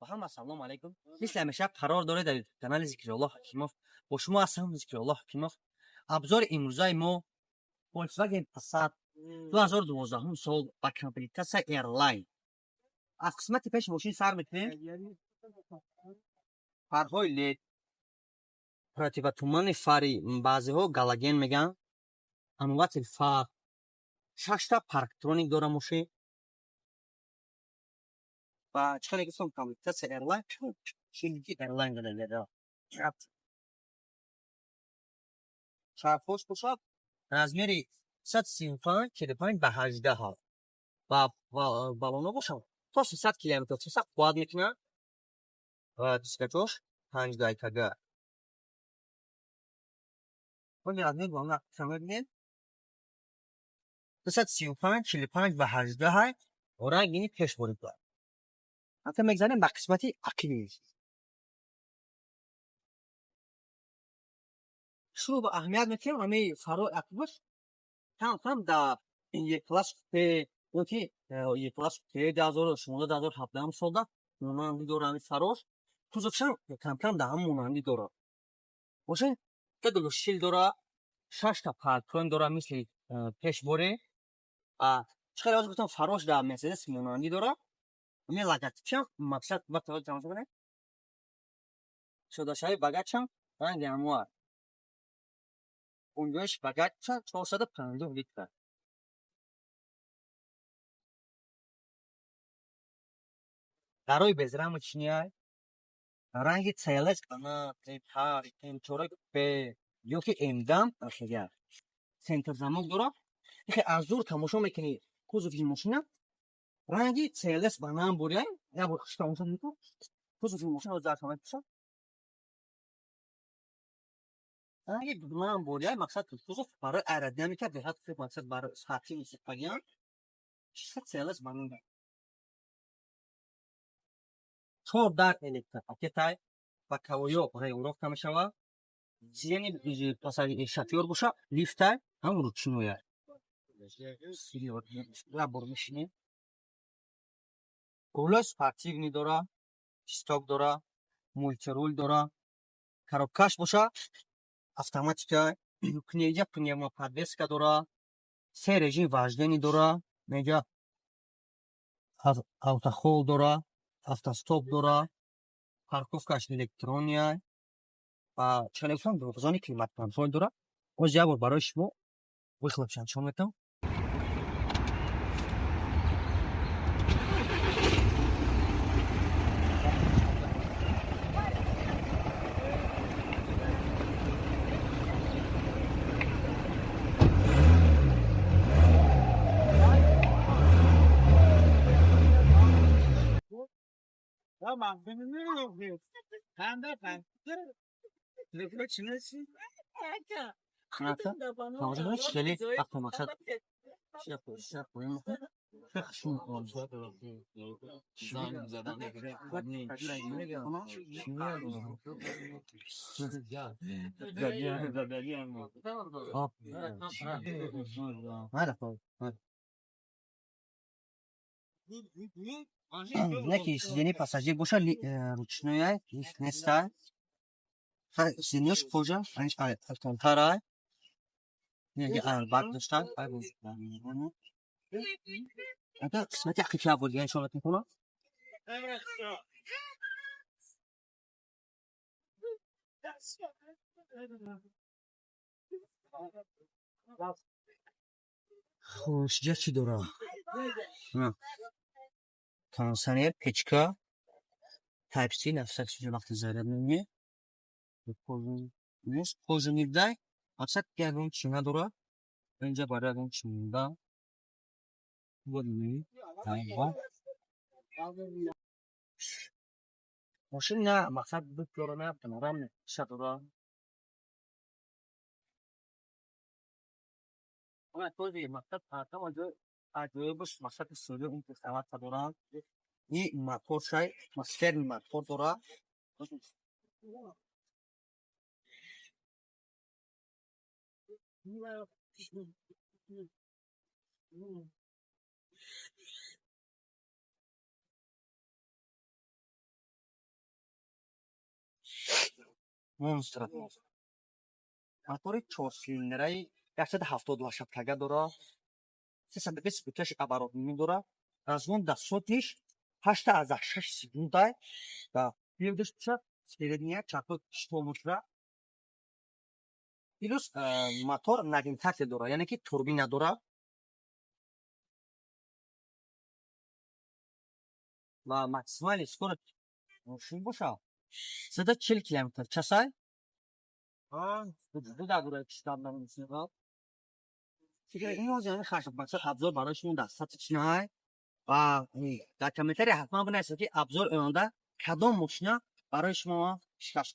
Ҳама салом алейкум. Мисли ҳамеша қарор доред дар канали Зикруллоҳ Ҳакимов. Бо шумо ҳастам Зикруллоҳ Ҳакимов. Обзори имрӯзаи мо Volkswagen Passat 2012 сол ба комплектатсия R-Line. Аз қисмати пеши мошин сар мекунем. Фарҳои LED, противотуманни фари, баъзеҳо галоген мегӯянд, омыватель фар, шашта парктроник дора мошин. Ва чӣ хеле гуфтам, комплектатсия R-Line, шилки R-Line дора. Чархош бошад размери 135 45 ба 18 ва баллонҳо бошад то 300 километр 300 қувват мекунад ва дискачош 5 гайкага. Оли размери баллона мебинед 235 45 ба 18 рангини пеш ворид дорад. Ҳатто мегзарем ба қисмати ақиби. Шурӯъ ба аҳамият метиҳем ҳамаи фарҳои ақибаш кам-кам дар Е-класс П ёки Е-класс П 2016 2017 солда монандӣ дорад ҳамин фарош. Кузовшам кам-кам дар ҳамон монандӣ дорад. Мошин глушил дорад, шашта парктроник дорад мисли пешборе. Чӣ хеле ҳозир гуфтам, фарош дар Мерседес монандӣ дорад. Ҳамин логотипшам мақсад вақте ҳозир тамошо кунед, шудашавии багажшам ранги ҳамоа. Гунҷоиши багажша 450 литр. Дарои безрамочниай ранги CLS ана М8, М4 Б ёки М10 хеле центр замок дорад. Ихе аз дур тамошо мекунӣ кузови мошина ранги CLS банан буряй, як бор хуш тамошо мекунӣ кузови мошина дар мепӯшад. Ранги банан буряй мақсад кузов барои аэродинамика беҳад хуб, мақсад барои сатҳи мусиқагиан CLS банан. Чор дар электропакетай ва кавоё регулировка мешавад. Сидени шофёр боша лифтай ҳам ручноя. Як бор мешинем. Рулои спортивный дора, сток дора, мультируль дора. Коробкаш боша автоматика, кнеҷа пневмоподвеска дора, се режим вождения дора, меҷа автохолд дора, автостоп дора, парковкаш электрония ва чӣ хеле гуфтам, зони климат-контроль дора. Боз як бор барои шумо выхлопшам нишон медиҳам. Хеле вақте мақсад Не ки сидени пассажир боша ручноя, лифт нестай. Сидениёш кожа, алкантара. Неги airbag дошта. Ата қисмати ақиб як бор дига нишон мекунам. Хуш, ҷа чӣ дора? Кондиционер, печка, Type-C, нафсак чизи вақти заряд мемонӣ. Кожаный дай, мақсад ягон чӣ надора. Инҷа барои ягон чӣ монда. Мошин на мақсад бук дора, на панорам ша дора. Мақсад ҳама ҷой аҷоибаш мақсади суди он қисматта доранд. И мотор шай, атмосферный мотор дора. Монстр. Мотори чорсилиндраи 170 лошадкага дора, 325 оборот дора, разгон до сотниш 8,6 секундай ва приводаш средняя, чархо штомушра. Плюс мотор нагнетатель дора, яъне ки турбина дора ва максимальный скорость мошин боша 140 километр часай. Ин ҳозир обзор барои шумо достаточно ва дар комментария ҳатман бинависед, ки обзор оянда кадом мошина барои шумо пешкаш.